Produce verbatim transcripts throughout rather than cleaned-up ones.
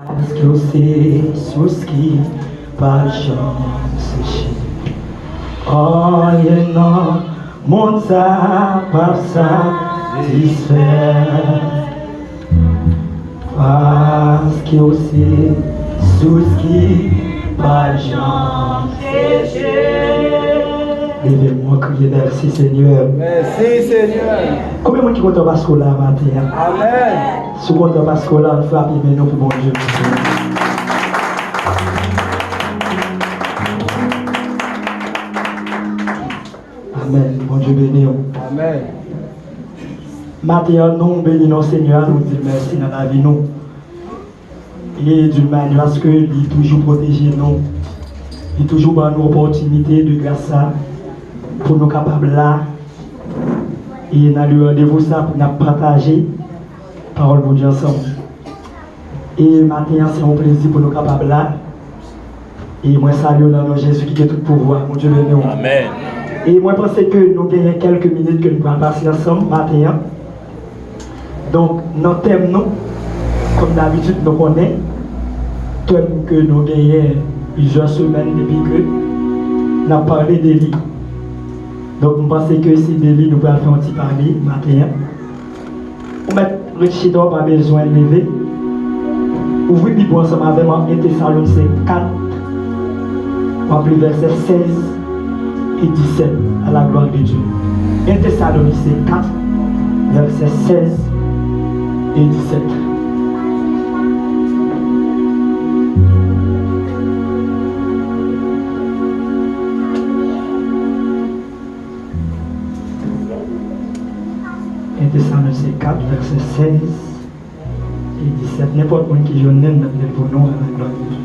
Paske w se sous ki pa janm seche. Anyen nan mond sa p ap satisfè. Paske w se sous ki pa janm seche. Leve men w, kriye, mèsi Senyè. Mèsi Senyè. Konbyen moun ki kontan paske w la maten an? Amèn. Si w kontan paske w la, ann frape men nou pou Bondye. Amèn. Bondye beni w. Amèn. Maten an, nou beni non Senyè a, nou di l mèsi nan lavi nou. E d'une manière à ce que li toujou pwoteje nou. Li toujou ban nou opòtinite de gras sa pou nou kapab la. E nan le randevou sa pou n ap pataje pawòl Bondye ansanm. E maten an, se yon plezi pou nou kapab la. E mwen salye w nan non Jezi ki gen tout pouvwa. Bondye beni w. Amèn. E mwen panse ke nou genyen kèlke minit ke nou pral pase ansanm maten an. Donk, nan tèm nou, kòm dabitid, nou konnen tèm ke nou genyen plizyè semèn depi ke n ap pale de li. Donk, m panse ke se de li nou pral fè yon ti pale maten an. Ou mèt ret chita, w pa bezwen leve. Ouvri Bib ou ansanm avè m an en Tesalonisyen kat, w ap li vèsè sèz e disèt, à la gloire de Dieu. En Tesalonisyen kat, vèsè sèz e disèt. En Tesalonisyen kat, vèsè sèz e disèt. Nenpòt moun ki jwenn li, n ap li l pou nou, à la gloire de Dieu.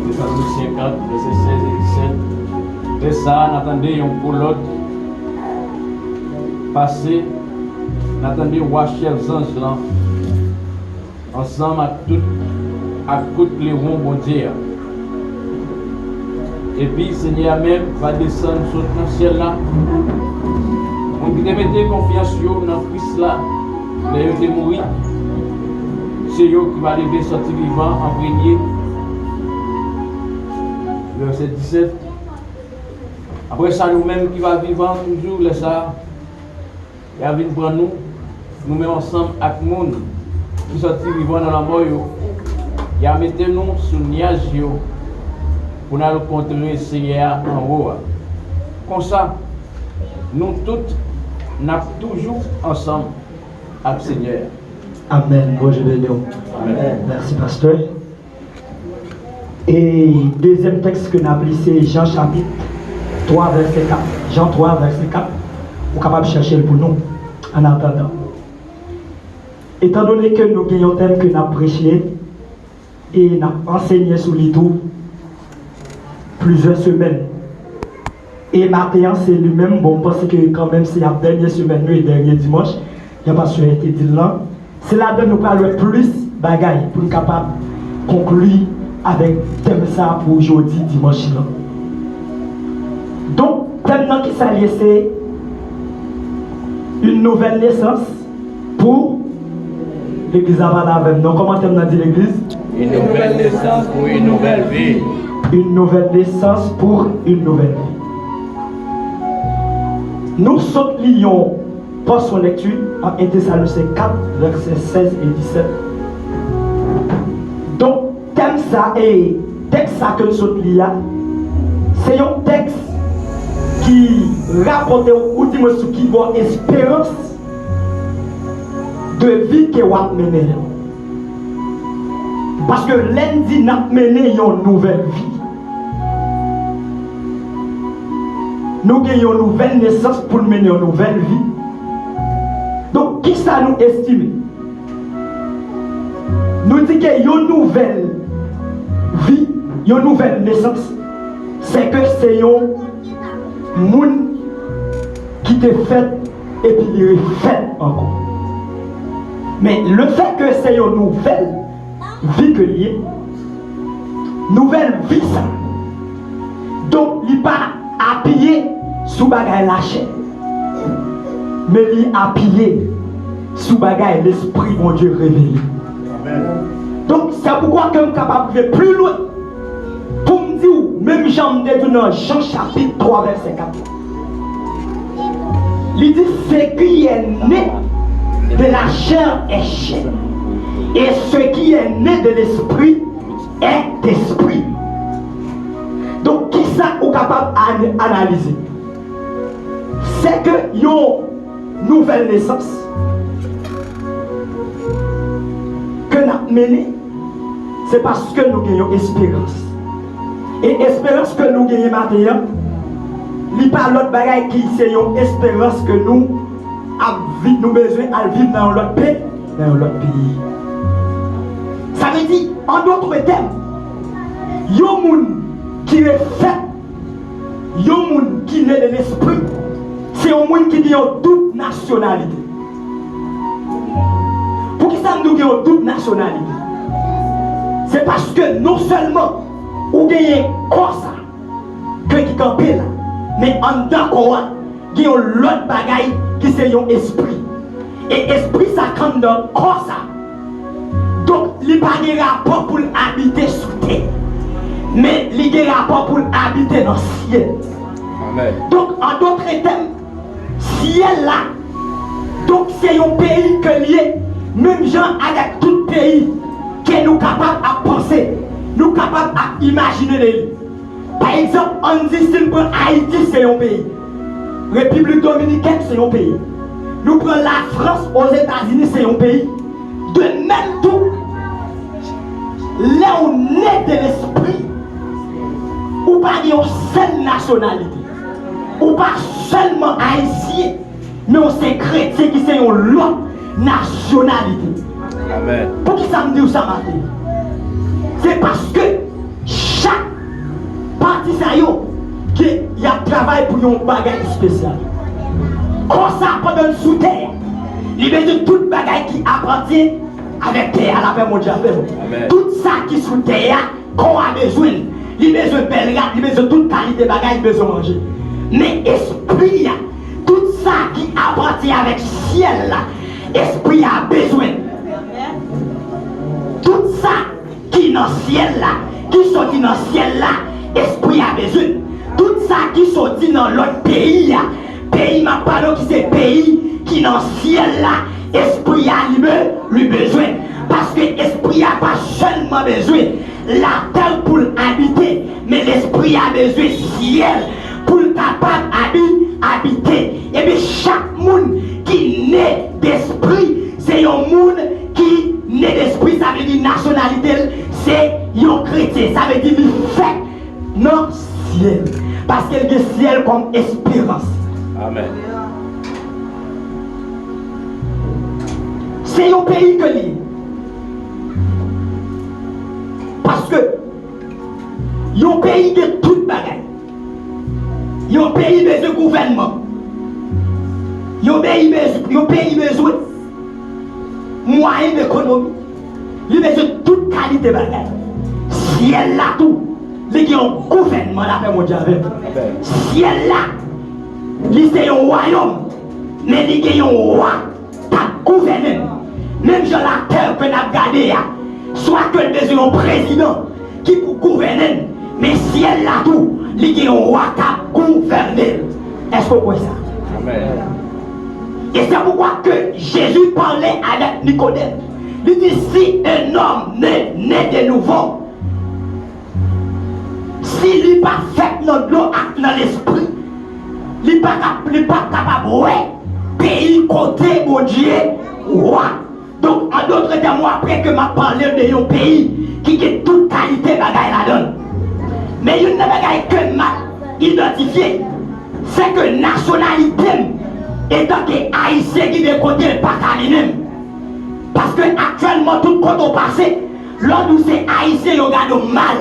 Tesalonisyen kat, vèsè sèz e disèt. Lè sa a, n a tande yon gwo lòd pase, n a tande wa chèf zanj lan, ansanm ak tout, ak kout klewon Bondye a. Epi Senyè a menm va desann sot nan syèl la. Moun ki te mete konfyans yo nan Kris la, lè yo te mouri, se yo ki va leve sòti vivan an premye. Vèsè disèt. Apre sa, nou menm ki va vivan toujou lè sa a, y a vin pran nou, nou menm ansanm ak moun ki sòti vivan nan lanmò yo, y a mete nou sou nyaj yo pou n al kontre Senyè a anwo a. Konsa, nou tout, n ap toujou ansanm ak Senyè a. Amèn. Bondye beni w. Amèn. Mèsi, pastè. E dezyèm tèks ke n ap li, se Jan chapit twa, vèsè kat. Jan twa, vèsè kat. Ou kapab chèche l pou nou, an atandan. Etandone ke nou gen yon tèm ke n ap preche e n ap ansenye sou li tou plizyè semèn, e maten an, se li menm, bon, m panse ke kanmenm se ap dènye semèn nou e dènye dimanch, jan pastè te di l lan, se ladan nou pral wè plis bagay pou n kapab konkli avèk tèm sa pou jodi dimanch lan. Donk, tèm nan ki sa l ye, se une nouvelle naissance pour legliz la, pale avè m non. Kòman tèm nan di, legliz? Une nouvelle naissance pour une nouvelle vie. Une nouvelle naissance pour une nouvelle vie. Nou sot li yon pòsyon lekti an en Tesalonisyen kat, vèsè sèz e disèt. Donk, tèm sa e tèks sa ke n sot li a, se yon tèks ki rapòte w, ou di mwen, sou ki bò esperans de vi ke w ap mennen an. Paske lè n di n ap mennen yon nouvèl vi, nou gen yon nouvèl nesans pou n mennen yon nouvèl vi. Donk, kisa nou estime? Nou di ke yon nouvèl vi, yon nouvèl nesans, se ke se yon moun ki te fèt epi li refèt ankò. Men lefètke se yon nouvèl vi ke l ye, Nouvèl vi sa. Donk, li pa apiye sou bagay lachè, men li apiye sou bagay Lespri Bondye revele. Donk, se poukwa ke m kapab rive pli lwen pou m di w, menm jan m te di w nan Jan chapit twa vèsè kat la, li di, ce qui est né de la chair est chair, et ce qui est né de l'esprit est esprit. Donk, kisa ou kapab an-, analize? Se ke yon nouvèl nesans ke n ap mennen, se paske nou gen yon esperans. E esperans ke nou genyen maten an, li pa lòt bagay ki se yon esperans ke nou ap vi-, nou bezwen al viv nan yon lòt pe-, nan yon lòt peyi. Sa vle di, an dòt tèm, yon moun ki refèt, yon moun ki ne de lespri, se yon moun ki gen yon doub nasyonalite. Poukisa m di w gen yon doub nasyonalite? Se paske non sèlman ou genyen kò sa, ke ki kanpe la, men anndan kò a, gen yon lòt bagay ki se yon espri. E espri sa k anndan kò sa. Donk, li pa gen rapò pou l abite sou tè. Men li gen rapò pou l abite nan syèl. Amèn. Donk, an dòt tèm, syèl la, donk, se yon peyi ke l ye, menm jan avèk tout peyi ke nou kapab ap panse, nou kapab ap imajine de li. Pa egzanp, ann di si n pran Ayiti, se yon peyi. Repiblik Dominikèn, se yon peyi. Nou pran Lafrans, Ozetazini, se yon peyi. De menm tou, lè w ne de lespri, ou pa gen yon sèl nasyonalite. Ou pa sèlman ayisyen, men w se kretyen ki se yon lòt nasyonalite. Amèn. Poukisa m di w sa maten? Se paske chak pati sa yo ke y ap travay pou yon bagay espesyal. Kò sa, pandan l sou tè a, li bezwen tout bagay ki apatyen avèk tè a, lapè Bondye avè w. Amèn. Tout sa ki sou tè a, kò a bezwen l. Li bezwen bèl rad, li bezwen tout kalite bagay, li bezwen manje. Men espri a, tout sa ki apatyen avèk syèl la, espri a bezwen l. Tout sa ki nan syèl la, ki soti nan syèl la, espri a bezwen l. Tout sa ki soti nan lòt peyi a, peyi m ap pale w ki se peyi ki nan syèl la, espri a li be-, li bezwen l. Paske espri a pa sèlman bezwen latè pou l abite, men lespri a bezwen syèl pou l kapab abi-, abite. Ebyen, chak moun ki ne despri, se yon moun ki ne despri, sa vle di nasyonalite l, se yon kretyen. Sa vle di li fèt nan syèl. Paske l gen syèl kòm esperans. Amèn. Se yon peyi ke li ye. Paske yon peyi gen tout bagay. Yon peyi bezwen gouvènman. Yon peyi bezwen, yon peyi bezwen mwayen dekonomi. Li bezwen tout kalite bagay. Syèl la tou, li gen yon gouvènman, lapè Bondye avè l. Amèn. Syèl la, li se yon wayòm, men li gen yon wa k ap gouvène l. Menm jan latè ke n ap gade a, swa ke l bezwen yon prezidan ki pou gouvène l, men syèl la tou, li gen yon wa k ap gouvène l. Èske w kwè sa? Amèn. Et c'est pourquoi que Jésus parlait avec Nicodème. Li di, si un homme ne naît de nouveau, si li pa fèt nan dlo ak nan lespri, li pa kap-, li pa kapab wè peyi kote Bondye wa. Donk, an dòt tèm, w apre ke m ap pale de yon peyi ki gen tout kalite bagay ladan l. Men youn nan bagay ke m ap idantifye, se ke nasyonalite m, etanke Ayisyen ki de kote l pa ka mennen m. Paske aktyèlman, tout kote w pase, lè w di w se Ayisyen, yo gade w mal.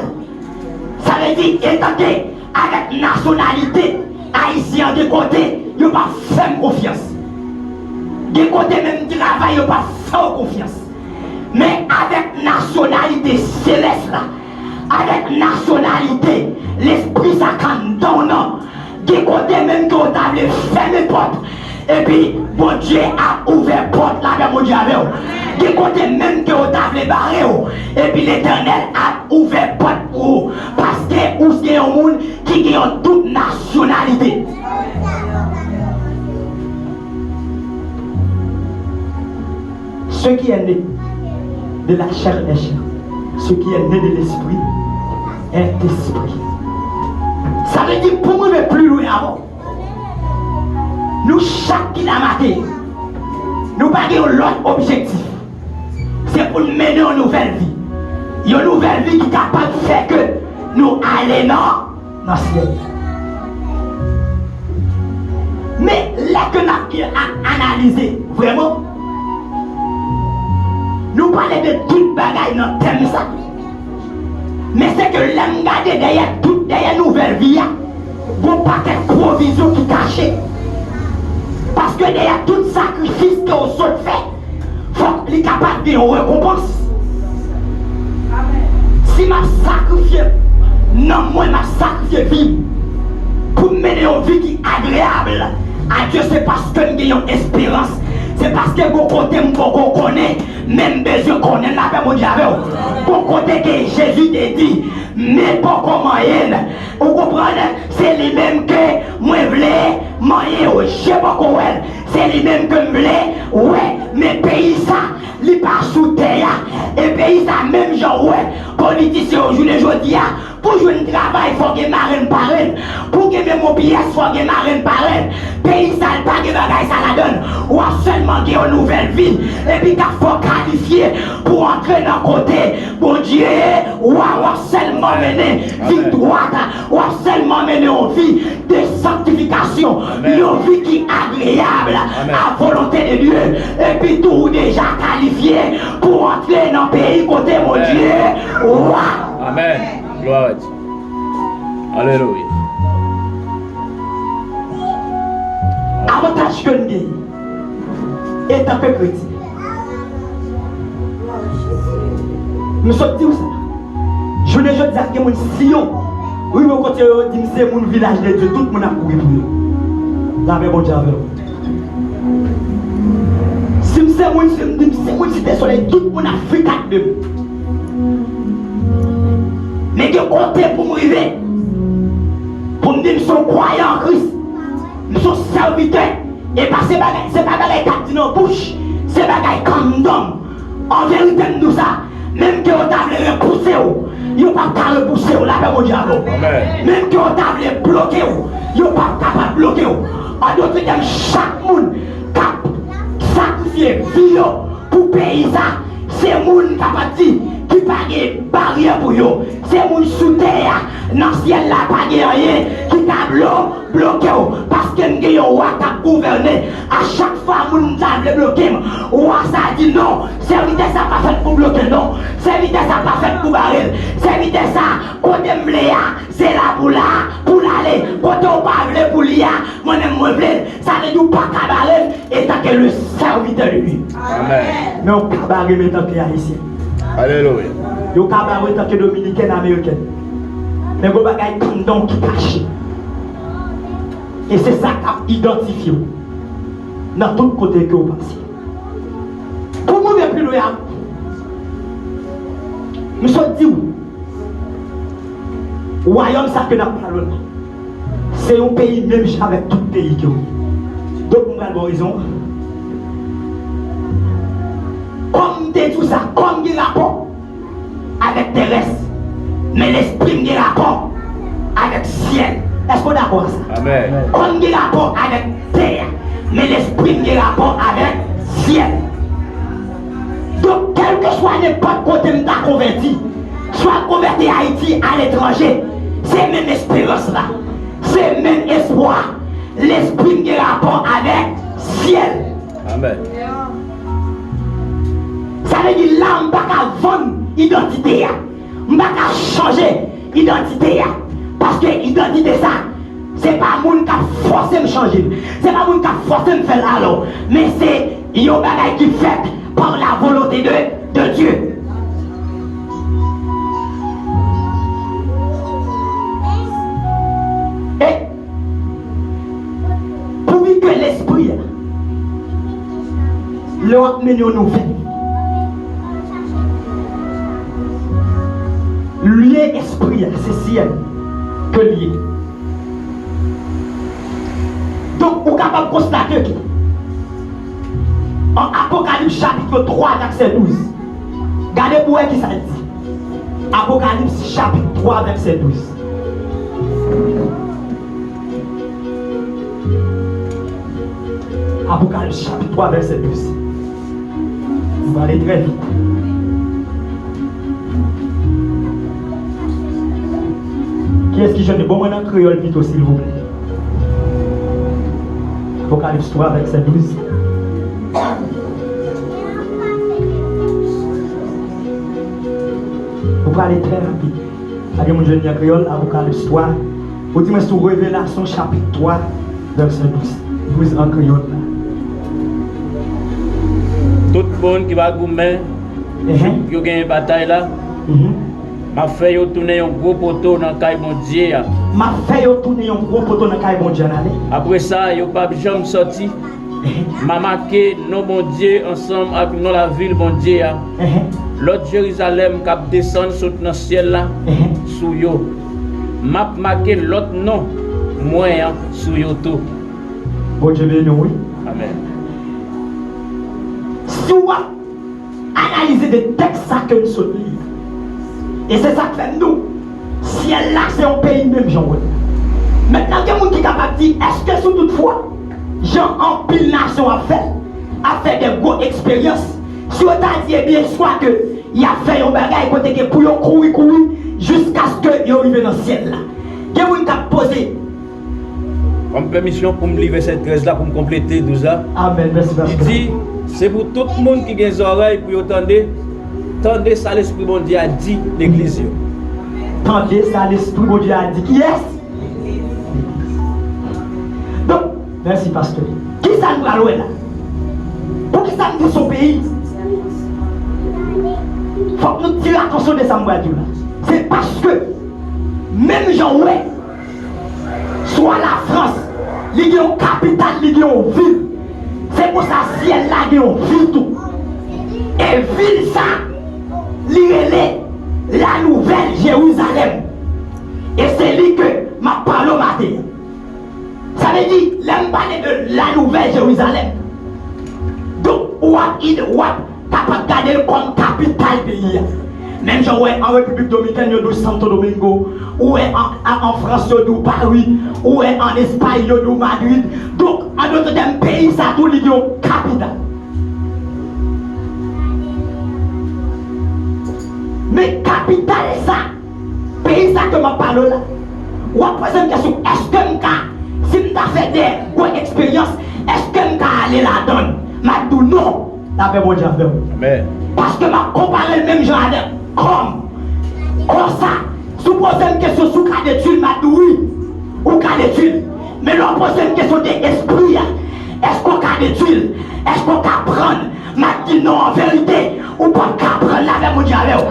Sa vle di, etanke avèk nasyonalite Ayisyen an, gen kote yo pa fè m konfyans. Gen kote menm travay yo pa fè w konfyans. Men avèk nasyonalite selès la, Avèk nasyonalite, lespri sa k anndan w nan. Gen kote menm ke w ta vle fèmen pòt, epi Bondye ap ouvè pòt la, avè Bondye avè w. Gen kote menm ke w ta vle bare w, epi Letènèl ap ouvè pòt pou ou, paske ou se yon moun ki gen yon doub nasyonalite. Ce qui est né de la chair est chair. Ce qui est né de l'esprit est esprit. Sa vle di, pou m rive pli lwen avè w, nou chak ki la maten, nou pa gen yon lòt objektif. Se pou n mennen yon nouvèl vi. Yon nouvèl vi ki kapab fè ke nou ale nan, nan syèl. Men lè ke n ap, ap analize vrèman, nou pale de tout bagay nan tèm sa. Men se ke lè m gade dèyè tout, dèyè nouvèl vi a, gon pakèt pwovizyon ki kache. Paske dèyè tout sakrifis ke w sot fè, fòk li kapab gen yon rekonpans. Si m ap sakrifye nanm mwen, m ap sakrifye vi m pou m mennen yon vi ki agreyab a Dye, se paske m gen yon esperans. Se paske gon kote m poko konnen, men m bezwen konnen l, lapè Bondye avè w. Gon kote ke Jezi te di, men poko manyen l. Ou konprann? Se li menm ke mwen vle manyen yo. Je poko wè l. Se li menm ke m vle wè. Men peyi sa, li pa sou tè a. E peyi sa, menm jan w wè politisyen yo jounen jodi a, pou jwenn travay, fò gen marenn parenn. Pou gen menm yon pyès, fò gen marenn parenn. Peyi sa, l pa gen bagay sa ladan l. W ap sèlman gen yon nouvèl vi. Epi, k ap fè w kalifye pou antre nan kote Bondye ye, w a, w ap sèlman mennen vi dwat, w ap sèlman mennen yon vi de sanktifikasyon, yon vi ki agreyab a volonte de Dye. Epi tou, ou deja kalifye pou antre nan peyi kote Bondye wa. Amèn. Glwa a Dye. Alelouya. Avantaj ke n genyen, etanke kretyen, m sot di w sa. Jounen jodi a, gen moun, si yo rive kote yo, yo di m se moun vilaj de Dye, tout moun ap kouri pou yo. Lapè Bondye avè w. Si m se moun, si m di m se moun Site Solèy, tout moun ap frikat de m. Men gen kote pou m rive, pou m di m se yon kwayan an Kris, m se yon sèvitè. E pa se bagay, se pa bagay k ap di nan bouch, se bagay k anndan m. An verite, m di w sa, menm ke yo ta vle repouse w, yo p ap ka repouse w, lapè Bondye avè w. Amèn. Menm ke yo ta vle bloke w, yo p ap kapab bloke w. An dotre tèm, chak moun k ap sakrifye vi yo pou peyi sa, se moun, kapab di, ki pa gen baryè pou yo. Se moun sou tè a, nan syèl la, pa gen anyen ki ka blo-, bloke w, paske m gen yon wa k ap gouvène. A chak fwa moun sa vle bloke m, wa sa di non, sèvitè sa pa fèt pou bloke l non, sèvitè sa pa fèt pou bare l, sèvitè sa, kote m vle a, se la pou la, pou l ale, kote w pa vle pou li a, mwen menm mwen vle l. Sa vle di w pa ka bare l etanke le serviteur de Dieu. Amèn. Men w ka bare m etanke Ayisyen. Alelouya. Yo ka bare w etanke Dominiken, Ameriken. Men gon bagay anndan w ki kache. E se sa k ap idantifye w nan tout kote ke w pase. Pou m rive pi lwen, m sot di w, wayòm sa ke n ap pale w la, se yon peyi menm jan avèk tout peyi ke w ye. Donk, m pral ba w rezon an. Kòm m te di w sa, kòm gen rapò avèk terès, men lespri m gen rapò avèk syèl. Èske w dakò a sa? Amèn. Kò m gen rapò avèk tè a, men lespri m gen rapò avèk syèl. Donk, kèlkeswa nenpòt kote m ta konvèti, swa konvèti Ayiti, aletranje, se menm esperans la, se menm espwa. Lespri m gen rapò avèk syèl. Amèn. Sa vle di la, m pa ka vann idantite a. M pa ka chanje idantite a. Paske idantite sa, se pa moun k ap fòse m chanje l. Se pa moun k ap fòse m fè l alò. Men se yon bagay ki fèt par la volonté de, de Dieu. Lè w ap mennen yon nouvèl, lye espri a, se syèl ke l ye. Donk, ou kapab konstate ke an Apokalips chapit twa vèsè douz, gade pou w wè ki sa l di. Apokalips chapit twa vèsè douz. Apokalips chapit twa vèsè douz. M prale trè vit. Kiyès ki jwenn li? Bon, mwen nan kreyòl pito, silvouplè. Apokalips twa vèsè douz. M prale trè rapid. Pa gen moun jwenn li an kreyòl, Apokalips twa. Ou di mwen sou Revelasyon chapit twa, vèsè douz, douz an kreyòl la. Tout moun ki va goumen, Ehe. Yo genyen batay la. Mhm. M ap fè yo tounen yon gwo poto nan kay Bondye a. M ap fè yo tounen yon gwo poto nan kay Bondye a, ale. Apre sa, yo p ap janm sòti. M a make non Bondye ansanm ak non lavil Bondye a, lòt Jerizalèm k ap desann sot nan syèl la, sou yo. M ap make lòt non mwen an sou yo tou. Bondye beni w, wi. Amèn. Si w ap analize de tèks sa ke n sot li. E se sa k fè m di w, syèl la se yon peyi menm jan w wè. Mentnan, gen moun ki kapab di, èske si toutfwa, jan anpil nasyon ap fè l, ap fè de gwo eksperyans, si yo ta di, ebyen, swa ke y ap fè yon bagay kote ke pou yo kouri, kouri, jiskaske yo rive nan syèl la. Gen moun k ap poze Ban m pèmisyon pou m li vèsè trèz la, pou m konplete douz la. Amèn. Mèsi, pastè. Li di, se pou tout moun ki gen zòrèy pou yo tande, tande sa Lespri Bondye a di legliz yo. Tande sa Lespri Bondye a di kiyès? Donk, mèsi, pastè. Kisa n pral wè la? Poukisa m di se yon peyi? Fòk nou tire atansyon de sa m pral di w la. Se paske, menm jan w wè, swa Lafrans, li gen yon kapital, li gen yon vil. Se konsa syèl la gen yon vil tou. E vil sa, li rele La Nouvèl Jerizalèm. E se li ke m ap pale w maten an. Sa vle di, lè m pale de La Nouvèl Jerizalèm, donk, w ap, w ap kapab gade l kòm kapital peyi a. Menm jan w wè an Repiblik Dominikèn, yo di w Santo Domingo, ou wè an, an, an Frans, yo di w Paris, ou wè an Espay, yo di w Madrid. Donk, an dòt tèm, peyi sa tou, li gen yon kapital. Men kapital sa, peyi sa ke m ap pale w la, w ap poze m kesyon, èske m ka, si m ta fè de gwo eksperyans, èske m ka ale ladan l? M ap di w non, lapè Bondye avè w. Amèn. Paske m ap konpare l menm jan avèk kò m. Kò sa, si w poze m kesyon si w ka detwi l, m ap di w wi, ou ka detwi l. Men lè w poze m kesyon de espri a, èske w ka detwi l? Èske w ka pran l? M ap di non, an verite, ou p ap ka pran l, lapè Bondye avè w.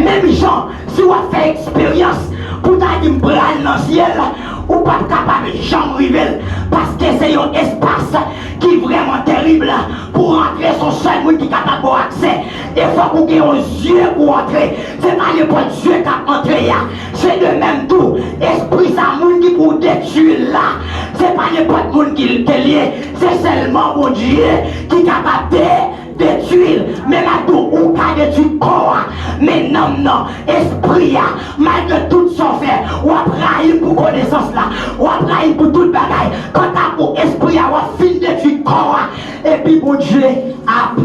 Menm jan, si w ap fè eksperyans pou w ta di m pral nan syèl, ou p ap kapab janm rive l, paske se yon espas ki vrèman terib. Pou w rantre, se yon sèl moun ki kapab ba w aksè. E fòk ou gen yon zye pou w antre. Se pa nenpòt zye k ap antre a. Se de menm tou, espri sa moun ki pou detwi l la, se pa nenpòt moun ki, ke l ye. Se sèlman Bondye ki kapab de, detwi l. Men m ap di w, ou ka detwi kò a, men nanm nan, espri a, malgre tout sa w fè, w ap rayi l pou konesans la, w ap rayi l pou tout bagay. Kanta pou espri a, w ap fin detwi kò a, epi Bondye ap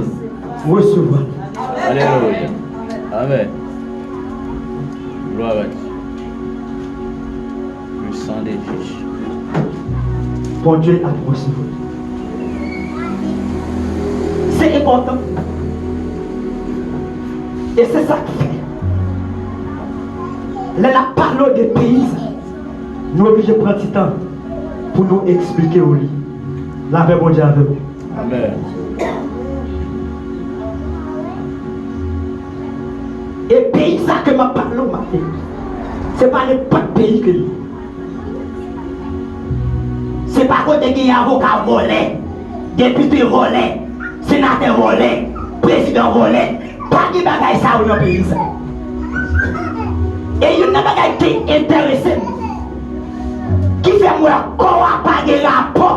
resevwa. Alelouya. Amèn. Glwa a Dye. Le sang de Jésus. Bondye ap resevwa. Se enpòtan. E se sa k fè, lè n ap pale de peyi sa, nou oblije pran ti tan pou nou eksplike w li. Lapè Bondye avè w. Amèn. E peyi sa ke m ap pale w maten, se pa nenpòt peyi ke l ye. Se pa kote gen avoka vòlè, depite vòlè, Senatè vòlè, prezidan vòlè, pa gen bagay sa yo nan peyi sa. E youn nan bagay ki enterese m, ki fè m wè kò a pa gen rapò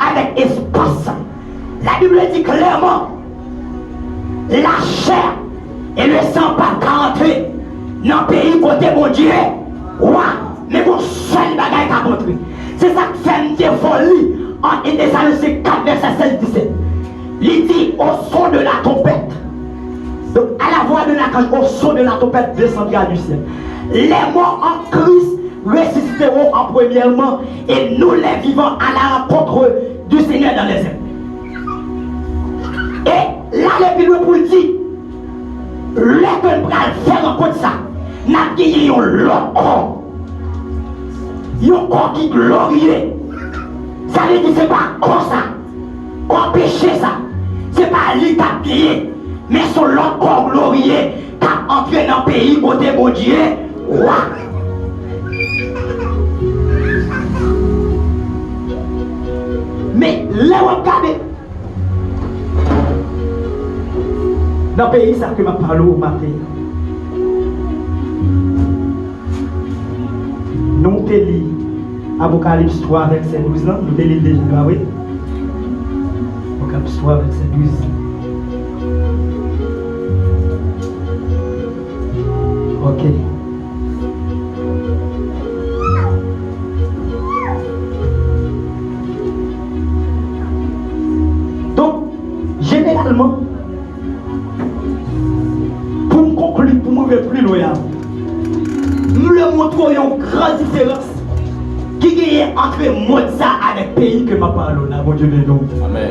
avèk espas sa. Labib di klèman, la chair et le sang pa ka antre nan peyi kote Bondye wa. Men gon sèl bagay k ap antre. Se sa k fè m te fè w li an en Tesalonisyen kat vèsè sèz disèt. Li di, au son de la trompette. Donc, à la voix de l'archange, au son de la trompette descendra du ciel. Les morts en Christ ressusciteront en premièrement, et nous, les vivants, à la rencontre du Seigneur dans les airs. E l ale pi lwen pou l di, lè ke n pral fè rankont sa, n ap genyen yon lòt kò. Yon kò ki gloriye. Sa vle di se pa kò sa, kò peche sa, se pa li k ap genyen, men se yon lòt kò gloriye k ap antre nan peyi kote Bondye wa. Men lè w ap gade nan peyi sa ke m ap pale w maten an, nou te li Apokalips twa vèsè douz lan, nou te li l deja, pa vre? Apokalips twa vèsè douz. Ok. Donk, jeneralman, pou m konkli, pou m rive pi lwen avè w, m vle montre w yon gran diferans ki genyen ant mond sa avèk peyi ke m ap pale w la. Bondye beni w. Amèn.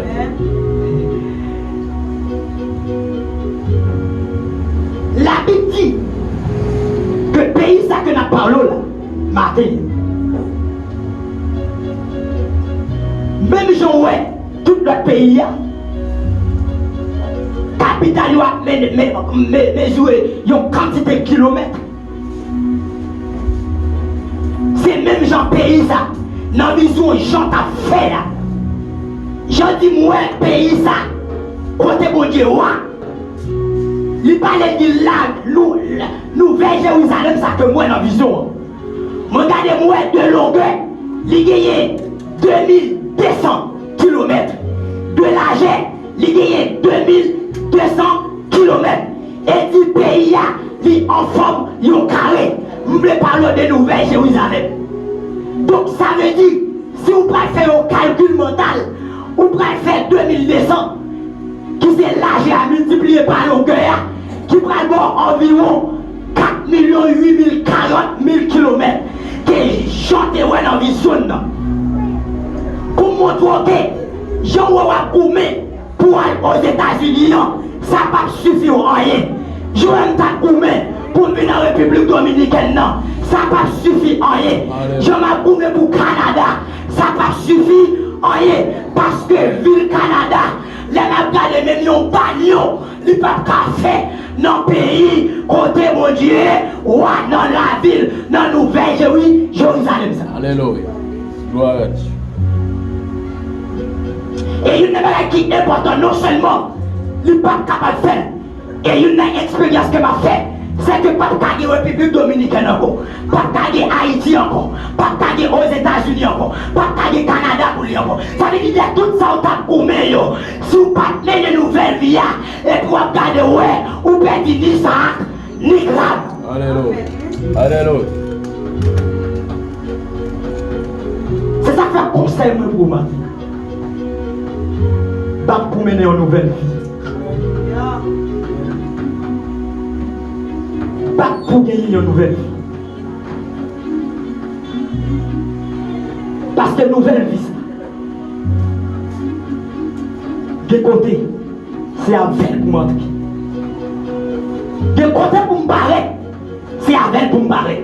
Labib di ke peyi sa ke n ap pale w la maten, menm jan w wè tout lòt peyi a, kapital yo ap men- men- men- mezire yon kantite kilomèt. Se menm jan peyi sa, nan vizyon Jan t ap fè la. Jan di m wè peyi sa, kote Bondye wa, li pale di la, nou, Nouvèl Jerizalèm sa ke m wè nan vizyon an. Mwen gade, m wè de longè, li genyen de mil de san kilomèt. De lajè, li genyen de mil de san kilomèt. E di peyi a, li an fòm yon kare. M vle pale w de Nouvèl Jerizalèm. Donk, sa vle di, si w pral fè yon kalkil mantal, ou pral fè de mil de san, ki se lajè a miltipliye pa longè a, ki pral ba w anviwon kat milyon uit mil, karant mil kilomèt, ke Jan te wè nan vizyon l nan. Pou m montre w ke jan w wè w ap goumen pou w al Ozetazini an, sa p ap sifi w anyen. Jan m t ap goumen pou m vin an Repiblik Dominikèn nan, sa p ap sifi anyen. Jan m ap goumen pou Kanada, sa p ap sifi anyen. Paske vil Kanada, lè m ap gade, menm yon banyo, li p ap ka fè nan peyi kote Bondye wa, nan lavil, nan Nouvèl Jeri- Jerizalèm sa. Alelouya. Glwa a Dye. E youn nan bagay ki enpòtan, non sèlman li p ap kapab fè l, e youn nan eksperyans ke m ap fè, se ke p ap ka gen Repiblik Dominikèn ankò, p ap ka gen Ayiti ankò, p ap ka gen Ozetazini ankò, p ap ka gen Kanada pou li ankò. Sa vle di, de tout sa w t ap goumen yo, si w pa t mennen nouvèl vi a, epi w ap gade, w wè, ou pèdi ni sa ak ni grab. Alelouya. Alelouya. Se sa k fè konsèy mwen pou ou maten. Bat pou mennen yon nouvèl vi. Bat pou genyen yon nouvèl vi. Paske nouvèl vi sa, gen kote, se avè l pou m antre. Gen kote pou m parèt, se avè l pou m parèt.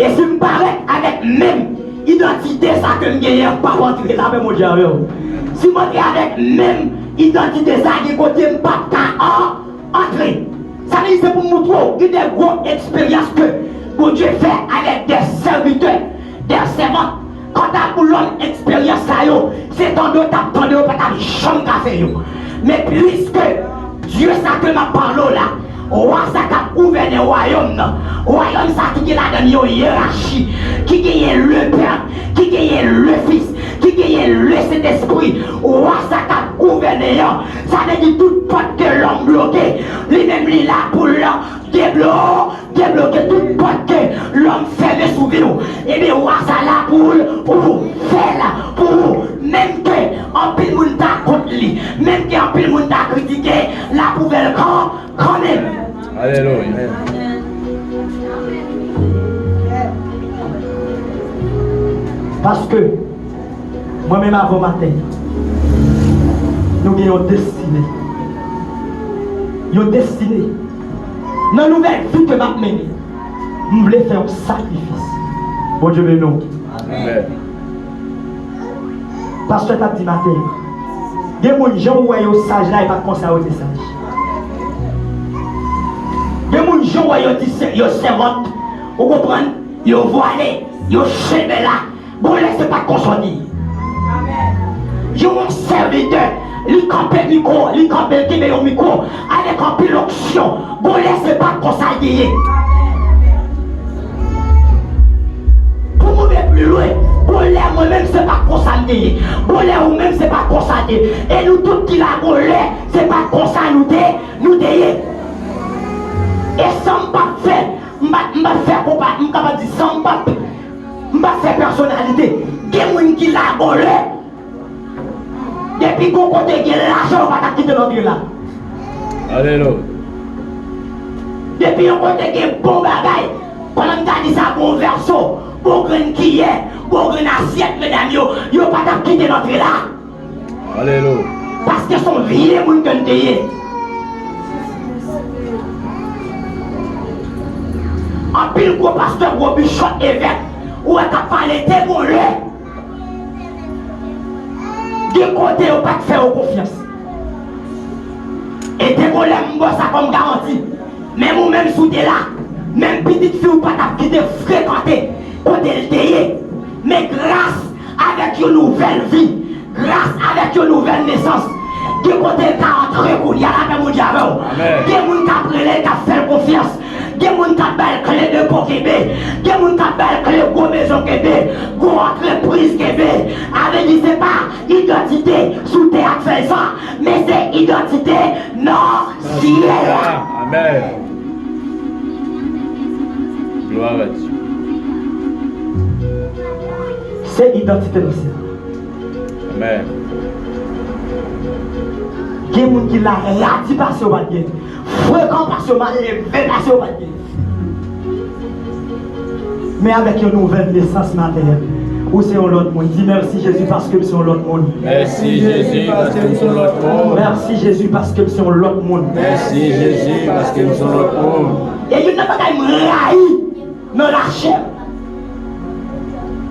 E si m parèt avèk menm idantite sa ke m genyen an, m p ap antre. Lapè Bondye avè w. Si m antre avèk menm idantite sa, gen kote m p ap ka an- antre. Sa vle di se pou m montre w, gen de gwo eksperyans ke Bondye fè avèk de sèvitè, de sèvant. Kanta pou lòt eksperyans sa yo, se tande w t ap tande, yo pa t ap janm ka fè yo. Men piske Dye sa ke m ap pale w la, wa sa k ap gouvène wayòm nan, wayòm sa ki gen ladan l yon yerachi, ki genyen lepè, ki genyen lefis, ki genyen lesentespri, wa sa k ap gouvène an, sa vle di tout pòt ke lòm bloke, li menm li la pou l deblo-, debloke tout pòt ke lòm fèmen sou vi w. Ebyen, wa sa la pou l ouvè l pou ou. Menm ke anpil moun ta kont li, menm ke anpil moun ta kritike, l ap ouvè l kan, kanmenm. Alelouya. Paske mwen menm avè w maten, nou gen yon destine. Yon destine. Nan nouvèl vi ke m ap mennen, m vle fè yon sakrifis. Bondye beni w. Amèn. Pastè t ap di maten, gen moun jan ou wè yo saj la, e pa t konsa yo te saj. Gen moun jan ou wè yo di se, yo sèvant, ou konprann, yo vwale, yo chemè la. Gon lè se pa t konsa w te ye. Yon sèvitè, li kanpe mikwo, li kanpe, l kenbe yon mikwo avèk anpil onksyon. Gon lè se pa t konsa l te ye. Pou m rive pi lwen, gon lè mwen menm se pa t konsa m te ye. Gon lè ou menm se pa t konsa te ye. E nou tout ki la, gon lè se pa t konsa nou te, nou te ye. E san m p ap fè, m p ap, m p ap fè konpa, m kapab di san m p ap M pa fè pèsonalite. Gen moun ki la gon lè. Depi gon kote gen lajan, ou pa t ap kite l antre la. Alelouya. Depi yon kote gen bon bagay, kòman m ta di sa, bon vèso, bon grenn kiyè, bon grenn asyèt, medam yo, yo pa t ap kite l antre la. Alelouya. Paske se yon vye moun ke n te ye. Anpil gwo pastè, gwo bichòp, evèk, ou wè k ap pale te gon lè. Gen kote yo pa t fè yo konfyans. E te gon lè m ba w sa kòm garanti. Menm ou menm si w te la, menm pitit fi w pa t ap kite frekante kote l te ye. Men gras avèk yon nouvèl vi, gras avèk yon nouvèl nesans, gen kote l ka antre kounye a, lapè Bondye avè w. Amèn. Gen moun k ap rele l, k ap fè l konfyans. Gen moun k ap ba l kle depo kenbe. Gen moun k ap ba l kle gwo mezon kenbe, gwo antrepriz kenbe. A vle di se pa idantite sou tè a k fè l sa, men se idantite nan syèl la. Amèn. Glwa a Dye. Se idantite nan syèl la. Amèn. Gen moun ki la radi pase yo pa t gen, frekan pase yo, mal leve pase yo pa t gen. Men avèk yon nouvèl nesans maten an, ou se yon lòt moun. Di, mèsi Jezi paske m se yon lòt moun. Mèsi Jezi paske m se yon lòt moun. Mèsi Jezi paske m se yon lòt moun. Mèsi Jezi paske m se yon lòt moun. E youn nan bagay m rayi nan lachè,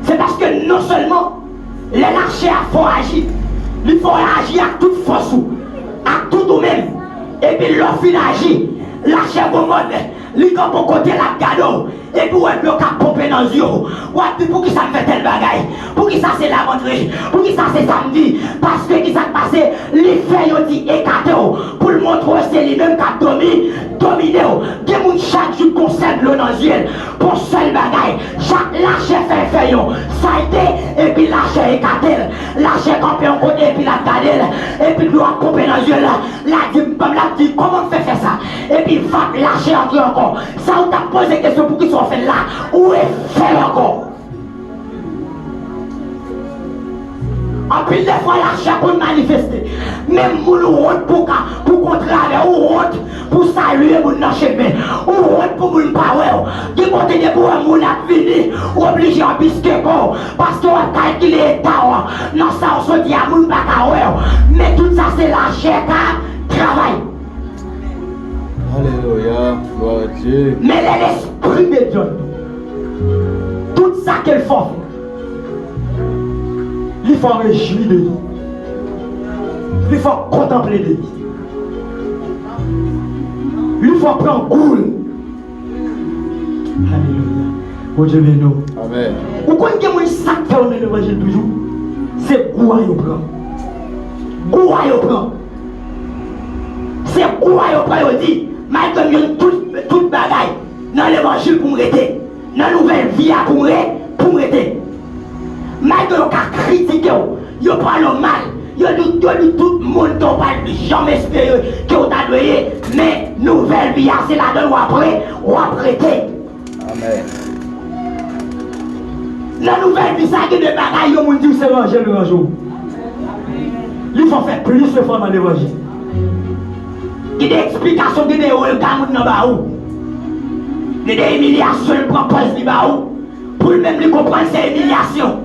se paske non sèlman lè lachè a fè w aji, li fè w aji ak tout fòs ou, ak tout ou menm. Epi lè w fin aji, lachè gon mòd, li kanpe yon kote, l ap gade w. Epi w wè dlo k ap ponpe nan zye w. W ap di, poukisa m fè tèl bagay? Poukisa se la m antre? Poukisa se samdi? Paske kisa k pase? Li fè yon ti ekate w pou l montre w se li menm k ap domi-, domine w. Gen moun chak jou gon sèl dlo nan zye l pou yon sèl bagay. Chak lachè fè, fè yon salte, epi lachè ekate l. Lachè kanpe yon kote, epi l ap gade l, epi dlo ap ponpe nan zye l. L ap di, m, l ap di, kòman m fè fè sa? Epi vap lachè antre ankò. Sa ou t ap poze kesyon poukisa w fè l la, ou refè l ankò. Anpil de fwa lachè konn manifeste. Menm moun ou wont pou ka, pou kontre avè w, ou wont pou salye moun nan chemen. Ou wont pou moun pa wè w. Gen kote depi w wè moun ap vini, ou oblije anbiske kò w, paske w ap kalkile eta w. Nan sa w soti a, moun pa ka wè w. Men tout sa se lachè k ap travay. Alelouya, glwa a Dye. Men lè Lespri de Dye, tout sa ke l fè w fè, li fè w rejwi de li. Li fè w kontanple de li. Li fè w pran gou l. Alelouya. Bondye beni w. Amèn. Ou konn gen moun sa k fè yo nan levanjil toujou? Se gou a yo pran. Gou a yo pran. Se kou a yo pran, yo di, "Malgre m jwenn tout, tout bagay nan levanjil pou m rete, nan nouvèl vi a pou m re-, pou m rete." Malgre yo ka kritike w, yo pale w mal, yo di, yo di tout moun ke w pa t janm espere ke w ta dwe ye, men nouvèl vi a se ladan l w ap re-, w ap rete. Amèn. Nan nouvèl vi sa, gen de bagay yon moun di w se ranje l ranje w. Li fè w fè plis efò nan levanjil. Gen de eksplikasyon, gen de rega moun nan ba ou. Gen de imilyasyon l pran pòz li ba ou. Pou l menm li konprann se imilyasyon.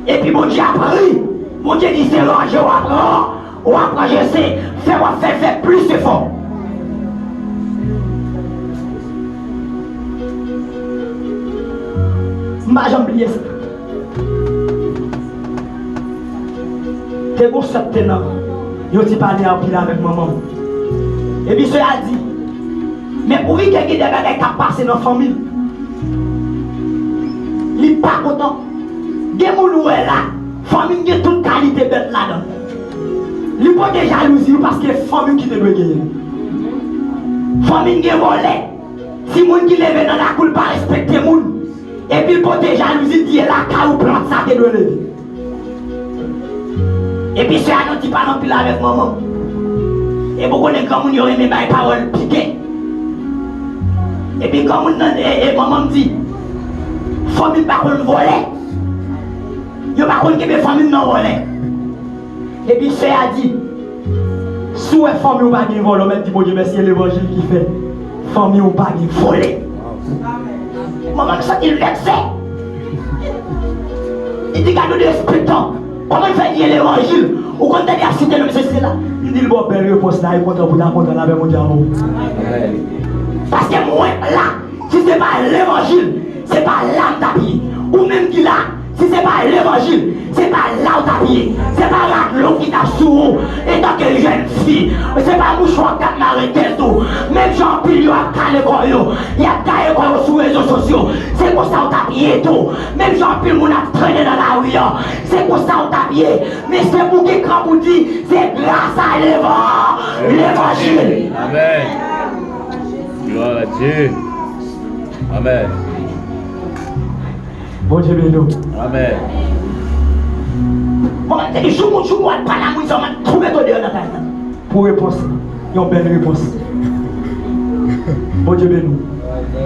Epi Bondye ap ri. Bondye di se ranje w ap ran. W ap ranje se fè w ap fè l fè plis efò. M pa janm bliye sa. Te gon sè k te nan yon ti pale anpil avèk manman m. Epi sè a di, men pou li gen de bagay k ap pase nan fanmi l. Li pa kontan. Gen moun ou wè la, fanmi n gen tout kalite bèt ladan l. Li pote jalouzi wi paske fanmi w ki te dwe genyen. Fanmi n gen vòlè. Timoun ki leve nan lakou l pa respekte moun. Epi l pote jalouzi di e lakay ou plant sa te dwe leve. Epi sè a nan ti pale anpil avèk manman m. Epi w konnen granmoun yo renmen bay pawòl pike. Epi granmoun nan, e, e manman m di, fanmi m pa konn vòlè. Yo pa konn kenbe fanmi m nan vòlè. Epi sè a di, si w wè fanmi w pa gen vòlè, w mèt di Bondye mèsi, e levanjil ki fè fanmi w pa gen vòlè. Manman m santi l vèkse. Li di, "Gade yon derespektan. Kòman l fè nye levanjil? Ou konn tande y ap site non m, sesi, sela." M di l, "Bon, bèl repons la, e kontan pou ta kontan, lapè Bondye avè w." Paske mwen la, si se pa levanjil, se pa la m t ap ye. Ou menm ki la, si se pa levanjil, se pa la w t ap ye. Se pa rad long ki t ap sou ou, etanke jèn fi. Se pa mouchwa k t ap mare tèt ou. Menm jan anpil yo ap kale kò yo, y ap gaye kò yo sou rezo sosyo. Se konsa w t ap ye tou. Menm jan anpil moun ap trennen nan lari an, se konsa w t ap ye. Men se pou gen kran pou di, se gras a levan-, levanjil. Amèn. Glwa a Dye. Amèn. Bondye beni w. Amèn. Bon, te di, jou moun, jou moun al pale a moun sa, w mèt tou mete w deyò nan kay la. Pou repons, yon bèl repons. Bondye beni w.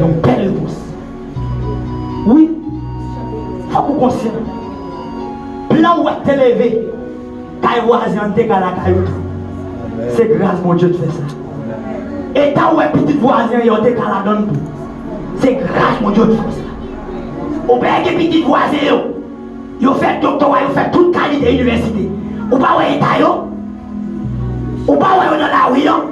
Yon bèl repons. Wi. Fòk ou konsyan. Plan w wè k te leve. Kay vwazen an te ka lakay ou tou. Se gras Bondye t fè sa. Eta w wè pitit vwazen an yo te ka ladan l tou. Se gras Bondye t fè sa. Ou pa gen pitit vwazen yo. Yo fè doktora, yo fè tout kalite inivèsite. Ou pa wè eta yo? Ou pa wè yo nan lari an?